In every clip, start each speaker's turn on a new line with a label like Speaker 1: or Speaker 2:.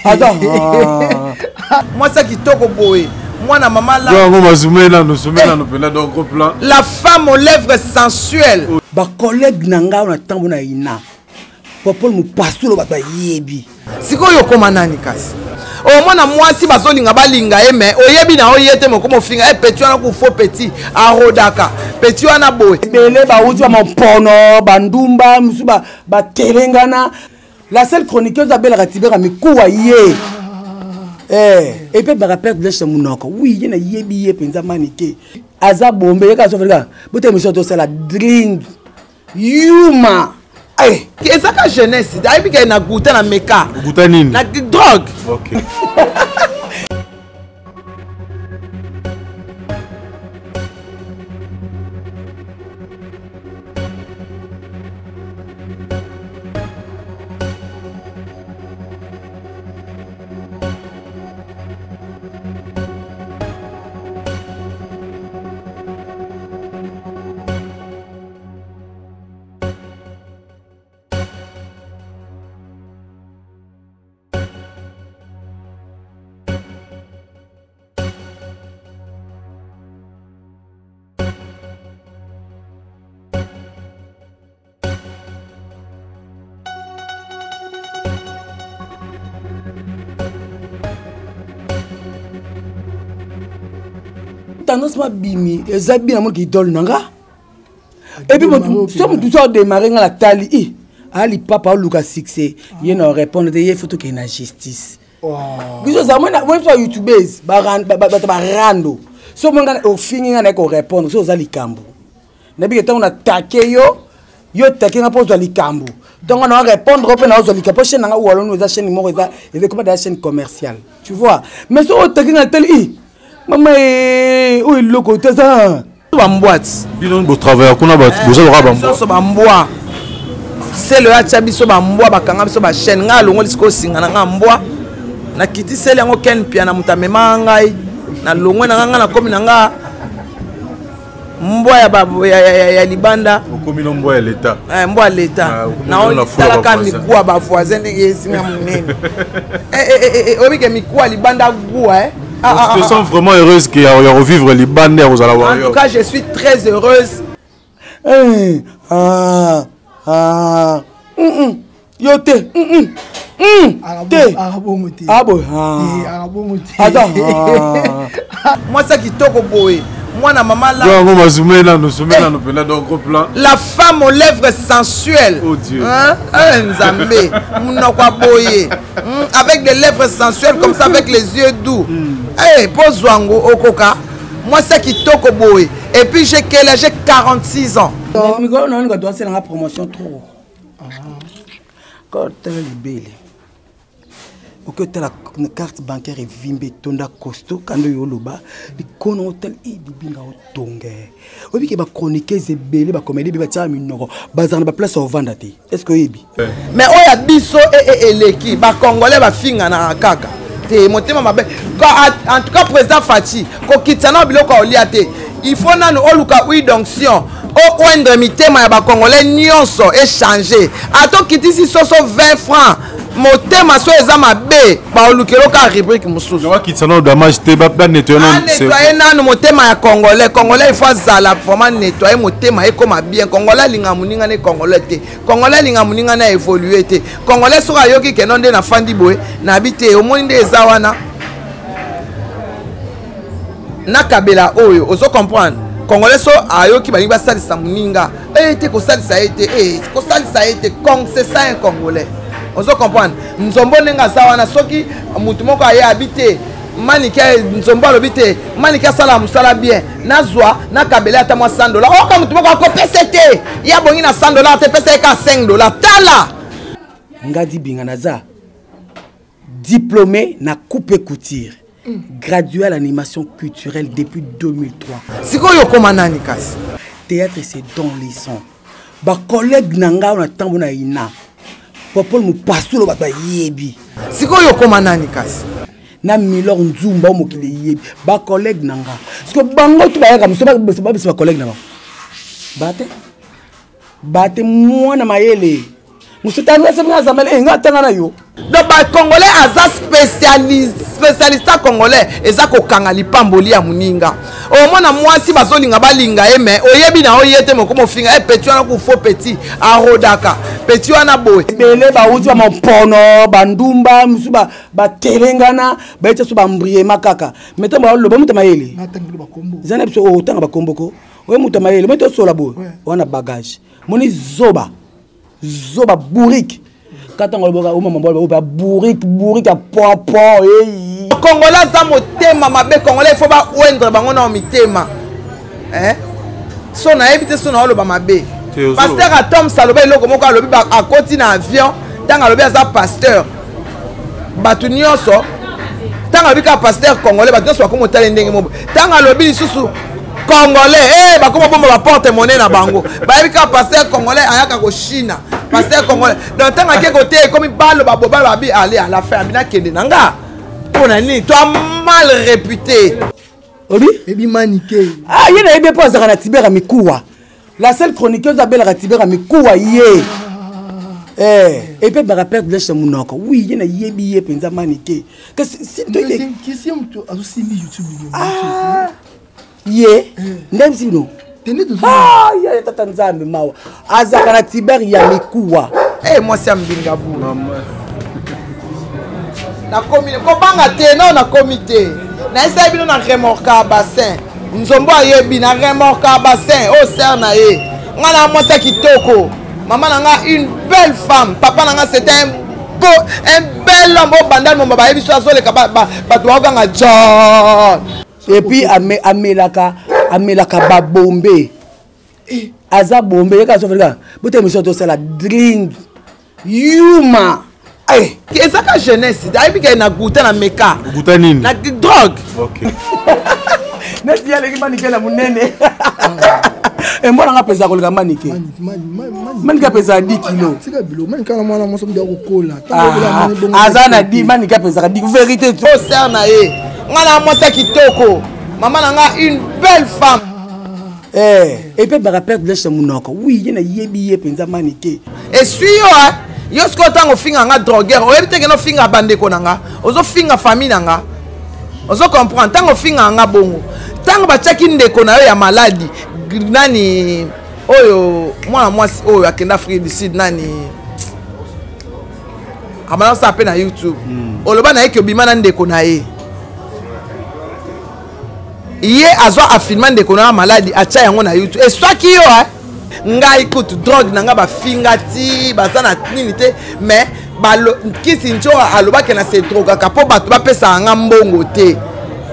Speaker 1: Aza
Speaker 2: mwasi ya kitoko boye, mwana mama la
Speaker 3: yango mazume nano sume nano mpena donc gros plan.
Speaker 2: La femme aux lèvres sensuelles.
Speaker 1: Bacollègue na ngai na ntango na ina Popol Mopasulo, bato bayebi.
Speaker 2: Sikoyo okoma nani kasi? Omwana mwasi bazolinga balinga ye, me oyebi na oye te, mokoma ofinga e petit wana kufo, petit arodaka petit wana boye.
Speaker 1: Ebele bauti bamampono bandumba mosusu batelengana. La seule chroniqueuse abelaka tibera mikuwa ye epe baka perte blanche na monoko. Wi, ye nayebi ye mpenza Manike aza bombe ye kaka sofalika bota émission tosala drink yuma.
Speaker 2: Ezaka jeunesse ayebi ke na guta na meka.
Speaker 3: Guta nini?
Speaker 2: Na drogue.
Speaker 3: Okay.
Speaker 1: Tendance mabimi eza bien, namonaki idole na nga. Epuis so motu so adémarre nga na tali i ali papa oluka succès, ye na répondre te, ye faut tokende na justice. Biso oza mona biso ya youtubese, bato barando so moi nga ofingi nga naye korépondre. So oza likambo nabike ntango natake yo, yo take nga mpo ozwa likambo, ntango na répondre mpe na ozwa likambo. Mpo chaîne nanga waloni eza chaîne moko eza ekoma deya chaîne commerciale, tu vois. Mais so otake nga tali i mama oyo eloko te eza.
Speaker 2: Bambwa ti
Speaker 3: bino botravailla kuna, boza lokola bambwa.
Speaker 2: Nyonso bambwa. Sele oyo atya biso bambwa, bakanga biso bachaîne. Ngai alongoli sikoyo singa na ngai mbwa, nakiti sele yango ken pia na moto amemaka ngai nalongwe na ngai, ngai nakomi na ngai mbwa ya libanda.
Speaker 3: Okomi no mbwa ya leta.
Speaker 2: Mbwa ya leta. Naotalaka mikuwa bavoisin ndenge esinga monene. Oyebi ke mikuwa libanda gua.
Speaker 3: Tu te sens vraiment heureuse que ya revivre libanda, ya kozala
Speaker 2: warrior? En tout cas, je suis très heureuse.
Speaker 1: Ah, ah, yo te te aboy aza.
Speaker 2: Mwasi ya kitoko boye, mwana mama
Speaker 3: la yango mazume nano sume nano mpena donc gros plan.
Speaker 2: La femme aux lèvres sensuelles.
Speaker 3: Oh Dieu.
Speaker 2: Hein? Nzambe monoko aboye, avec des lèvres sensuelles comme ça, avec les yeux doux. Hey, po zwango okoka mwasi ya kitoko boye. Et puis j'ai quel âge? J'ai 46 ans.
Speaker 1: Mikolo naoninga toasalanga promotion trop kotala libele, oki otala carte bancaire evimbe etonda costaud kando oyo oloba likono otala e libinga otonga. Oyebi ke bachroniqueuse ebele, bacomédie ebele batiaka minoko, bazala na baplace ya ovanda te. Est ce que oyebi?
Speaker 2: Mais oyo ya biso eleki bacongolais bafinganaka kaka te, motema mabe. En tout cas, président Fatshi kokitisa na biloko ya olia te. Il faut nanu oluka huile d'onction, oindre mitema ya bacongolais nyonso, échange. Ata okitisi soso 20 francs, motema so eza mabe, baolukelo ka rubrique mosusu.
Speaker 3: Bakitisa nano damage te, banettoye.
Speaker 2: Anettoye nanu motema ya congolais. Congolais, il faut azala vraiment nettoye motema, ekoma bien. Congolais alinga moninga ne congolais te. Congolais alinga moninga na évolue te. Congolais soki ayoki keno nde nafandi boye nayebi te, omoni nde eza wana nakabela oyo ozo comprendre. Congolais so ayoki balingi basalisa moninga e te, kosalisa ye te, e kosalisa ye te. C'est ça un congolais, ozo comprendre. Nzombo ndenge aza wana, soki motu moko aye abi te Manike, nzombo alobi te Manike asala mosala bien, nazwa nakabela ata mwa 100 dollar, oyoka motu moko akopesa te, ye abongi na 100 dollar te, pesa ye ka 5 dollar. Tala.
Speaker 1: Ngadi Binga, naza diplômé na coupe couture, gradué à l'animation culturelle depuis 2003.
Speaker 2: Sikoyo okoma nani kasi?
Speaker 1: Théâtre, c'est dans les sons. Bacollègue na ngai na ntango na ina Popol Mopasulo, bato bayebi.
Speaker 2: Sikoyo okoma nani kasi?
Speaker 1: Na Milor Nzumba oyo mokili eyebi, bacollègue na nga. Siko bango tu bayaka moso babisa bacollègue na bango bate bate. Mwana mayele. Mosutangasemga azamele eh, nga atanga na yo.
Speaker 2: Donc bacongolais aza spécialiste congolais eza kokanga lipamboli ya moninga. Omona mwasi bazolinga balinga ye, me oyebi na oye te, moko mofinga e petit wana ku faux petit arodaka petit wana boye.
Speaker 1: Ebele bauti ba mapono bandumba mosusu batelengana bayeti so bambriema kaka me ntango baloba moto mayele eza na biso otanga bakombo ko oye moto mayele moto osola boye wana bagage moni zoba zoba bourrique katango alobaka omama boloba bourrique bourrique ya pompon eyi.
Speaker 2: Congolais aza motema mabe, congolais il faut bawendre bango na mitema. So nayebi te so na oloba mabe. Pasteur Atoms aloba eloko moko, alobi akoti na avion ntango alobi aza pasteur, bato nyonso ntango alobi kaka pasteur congolais, bato nyonso bakomi otala ndenge moko. Ntango alobi lisusu congolais, bakomi obomba baporte monnaie na bango, bayebi kaka pasteur congolais ayaka koshina pasteur congolais. Donc ntango ake kote ekomi baloba bo baloba bi ale à la fin abi nakende na nga mpo na nini to mal réputé.
Speaker 1: Obi
Speaker 4: ebi manike
Speaker 1: ah ye nayebi mpo azalaka na tibera mikuwa, la seule chroniqueuse abelaka tibera mikuwa ye. Eh, et puis baka perte lèche monoko. Oui, ye nayebi ye mpenza manike.
Speaker 4: Kisi moto azosimbi YouTube.
Speaker 1: Ah ye nde bisi bino ah ya tata nzambe mawa azalaka na tiber ya mikuwa.
Speaker 2: Mwasi ya mbinga bu nakomi kobanga te no nakomi te nayesaki bino na remorka bassin nzombo ayebi na remorka bassin oyo ser na ye nga na mwasi ya kitoko, mama na nga une belle femme, papa na nga c'était un beau un bel homme oyo bandal momba bayebi so azoleka bato baokanga John.
Speaker 1: Et puis amelaka babombe, aza bombe yeka azofalika bote émission tosala drink yuma.
Speaker 2: Ezaka jeunesse ayebi ke na guta na meka
Speaker 3: guta nini
Speaker 2: na drogue.
Speaker 1: Neti aleki manike na monene, emwana nga apesaka koleka manike, manike apesaka 10 kilo aza na 10, manike apesaka 10 vérité.
Speaker 2: Ser na ye nga na mwasi ya kitoko, mama na nga une belle femme.
Speaker 1: Et puis baka perte lèche monoko. Oui, ye nayebi ye mpenza manike.
Speaker 2: Esui yo yo sikoyo ntango ofinga nga drogueur, oyebi te kende ofinga bandeko na nga, ozofinga famille na nga, ozo comprendre? Ntango ofinga nga bongo, ntango batiaki ndeko na yo ya maladi nani oyo mwana mwasi oyo akenda Afrique du Sud nani abanda kosala mpe na YouTube, oloba na ye ke obima na ndeko na ye, ye azwa afilma ndeko na ya maladi atya yango na YouTube, eswaki yo. Ngai kutu drogue na nga bafinga ti baza na nini te, mais kisi nzoka alobaki na se drogaka mpo bato bapesaka nga mbongo te,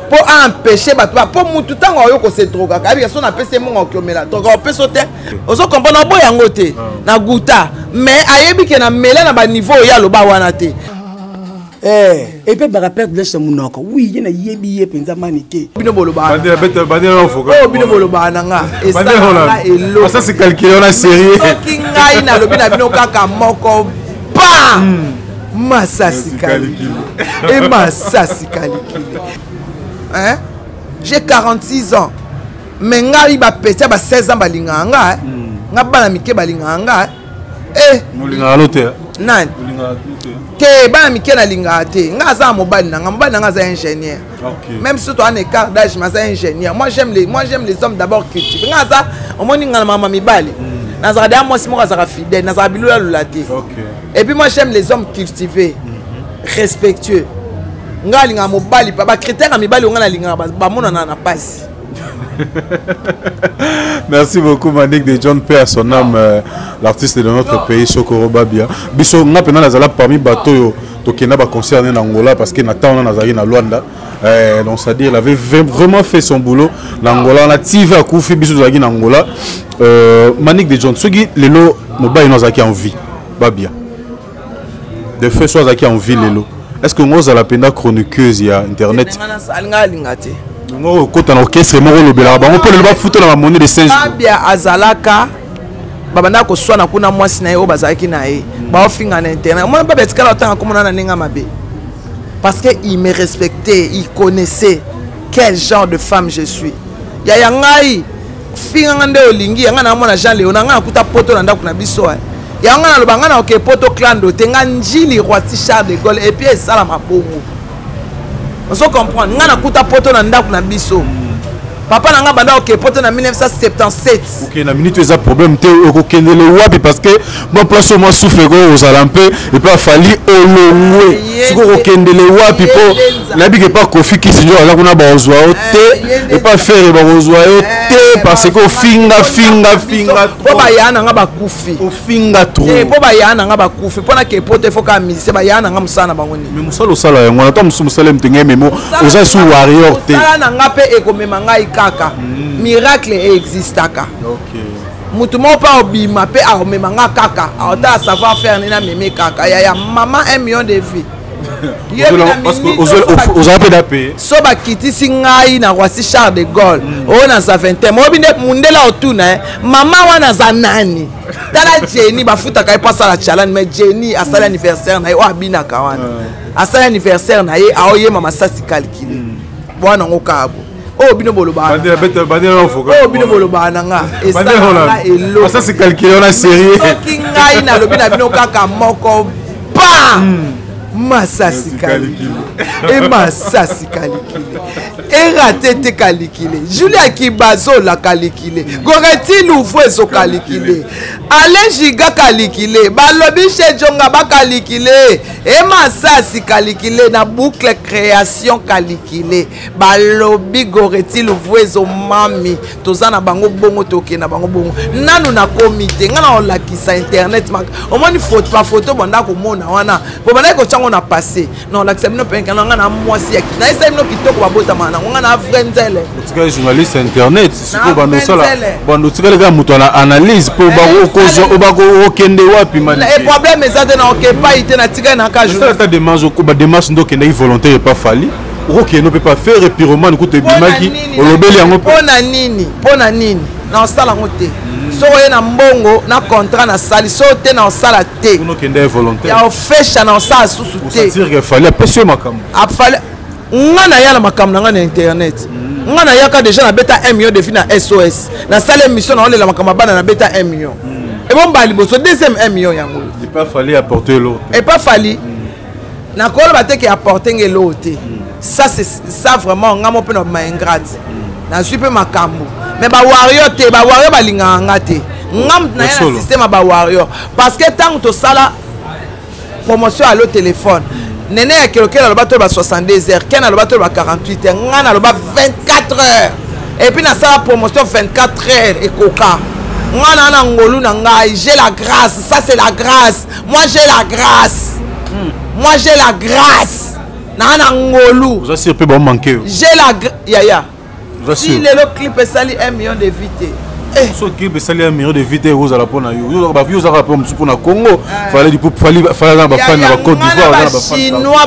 Speaker 2: mpo aempêche bato, mpo mutu ntango aoyo kose drogaka ayebika so napesi ye mbongo akokiomela droga opesa te, ozo comprendre? Oboya yango te na guta, mais ayebi ke na mela na baniveau oyo aloba wana te.
Speaker 1: Et puis baka perte lèche monoko. Oui, ye nayebi ye mpenza manike.
Speaker 2: Bino bolobaka bino bolobaka na nga esalaka eloko.
Speaker 3: Ça c'est calculé, on a sérieux.
Speaker 2: Soki ngai nalobi na bino kaka moko pa masasi kalikili e masasi kalikili. J'ai 46 ans, mais ngai bapeti ya ba 16 ans balingaka nga, nga bana mike balingaka nga.
Speaker 3: Molingaka no te?
Speaker 2: Nani te, bana mike nalingaka te. Nga aza na mobali na nga, mobali na nga aza ingénieur, même si toza na écart d'âge, mais aza ingénieur. Moi j'aime les hommes d'abord cultivés. Nga aza omoni nga na mama mibali, nazalaka deya mwasi moko azalaka fidèle, nazalaka bilolalola te. Et puis moi j'aime les hommes cultivés, respectueux. Nga alingaka mobali pa bacritère ya mibali oyo nga nalingaka bamonana na pasi.
Speaker 3: Merci beaucoup Manick de John, paix à son âme, l'artiste de notre pays Sokoro Babia. Biso nga pena nazala parmi bato yo tokenda ba concert na Angola parce que na temps na nazali na Luanda. Donc c'est-à-dire il avait vraiment fait son boulot na Angola, na TV akufi biso tozalaki na Angola. Manick de John, soki lelo mobali no azalaki en vie Babia. De fait so azalaki en vie lelo. Est-ce que ngozala penda chroniqueuse ya internet?
Speaker 2: Alinga alinga te.
Speaker 3: Ngo okota na orchestre moko olobelaka bango mpo lelo bafuta na bamonnaie de singe.
Speaker 2: Babia azalaka babandaka koswana kuna, mwasi na ye oyo bazalaki na ye baofinga na internet. Omona Babia tikala otanga komona na ndenge mabe parce que il me respectait, il connaissait quel genre de femme je suis. Yaya ngai finganga nde olingi yanga na mona Jean Léon ngai nakuta poto na ndako na biso. Yango nga naloba, nga na oke poto clando te, nga Njili Roissy Charles de Gaulle. Et puis esalama bongo, ozo comprendre? Nga nakuta poto na ndako na biso. Papa na nga banda oke poto na 1977.
Speaker 3: Ok, na minute eza problème te. Okokendele wapi? Parce que mwa place oyo mwa souffle ko ozala mpe epe afali olongwe. Sikoyo okokendele wapi? Mpo nayebi ke pa Kofi Kisinjo aza kuna, bakozwa yo te. Epa Ferre bakozwa yo te, parce que ofinga finga finga.
Speaker 2: Mpo baya na nga bakufi.
Speaker 3: Ofinga trop.
Speaker 2: Mpo baya na nga bakufi. Mpo na ke poto efo kaka musicien. Baya na nga, mosala na bango nini?
Speaker 3: Mais mosala osala yango wana, ta mosusu mosala mtenge memo, oza su warrior te.
Speaker 2: Mosala na nga mpe ekomema ngai kaka. Miracle eexistaka. Motu moko mpe aobima mpe aomema nga kaka, aotala savoir faire nini, ameme kaka. Yaya mama, 1 million de vie.
Speaker 3: Ozala mpe da paye.
Speaker 2: So bakitisi ngai na Roissy Charles de Gaulle oyo na Zaventem, oyebi nde mundele otuna mama wana aza nani? Tala Jenny, bafutaka ye mpo asala challenge, mais Jenny asali anniversaire na ye oyo abinaka wana, asali anniversaire na ye, aoyema masasi calcule bwana yango kabo oyo bino bolobaka, oyo bino bolobaka na nga, esalaka eloko.
Speaker 3: Masasi calcule wana sérieux.
Speaker 2: Soki ngai nalobi na bino kaka moko pa masasi kalikile e masasi kalikile erate te kalikile, Julia Kibazola kalikile, Goreti Lufu ezokalikile, Alain Giga kalikile, balobi Shejonga bakalikile e masasi kalikile na boucle création kalikile, balobi Goreti Lufu ezomami. Toza na bango bongo, tokende na bango bongo. Nanu nakomi te, ngai na olakisa internet. Omoni photo bafoto banda komona wana po bandaki kotyango na passé, na olakisa bino mpe na ngai na mwasi ya nayesali bino kitoko, babotama nango, ngai na vrai nzele.
Speaker 3: Otikali journaliste internet sikoyo, bando osala, bando otikali kaka moto na analyse mpo okende wapi?
Speaker 2: E problème eza te, na okepai te, natikali na ka.
Speaker 3: Ata démarche, badémarche nde okendaki volontaire epa Fally, okokende mpe pa Ferre pyromane kutu ebimaki, olobeli yango.
Speaker 2: Mpo na nini? Mpo na nini na osala yango te? Soki oye na mbongo na contrat, nasali. Soki te, na osala te.
Speaker 3: Okende volontaire.
Speaker 2: Ya ofesha, na osala susu te.
Speaker 3: Fally apesi yo makambo.
Speaker 2: Afali nga naya na makambo na nga na internet. Nga nayaka déjà, nabeta 1 million de vues na SOS. Nasala émission, naolela makambo ya bana, nabeta 1 million. Ebomba liboso, deuxième 1 million yango.
Speaker 3: Epa Fally apporte eloko?
Speaker 2: Epa Fally, nakoloba te ke apporte nga eloko te. Ça c'est ça vraiment, nga mo mpe na bima ingrate, nazwi mpe makambo. Mais bawario te, bawario balingaka nga te. Nga mutu naya na système ya bawario, parce que ntango tosala promotion allo téléphone, nene ya kelokelo aloba toloba 62 heures, ken aloba toloba 48 heures, nga naloba 24 heures. Et puis nasala promotion 24 heures ekoka. Nga na ngolu na ngai, j'ai la grâce. Ça c'est la grâce. Moi j'ai la grâce, moi j'ai la grâce, naa na ngolu.
Speaker 3: Oza sûr mpe baomanke yo?
Speaker 2: J'ai la yaya, si lelo clip esali 1 million de vues te.
Speaker 3: So clip esali 1 million de vues te, ekozala mpo na yo. Bavie ozalaka mpe mosusu mpo na Congo, Fally aza na bafani na bacôte d'Ivoire, aza na
Speaker 2: bachinois.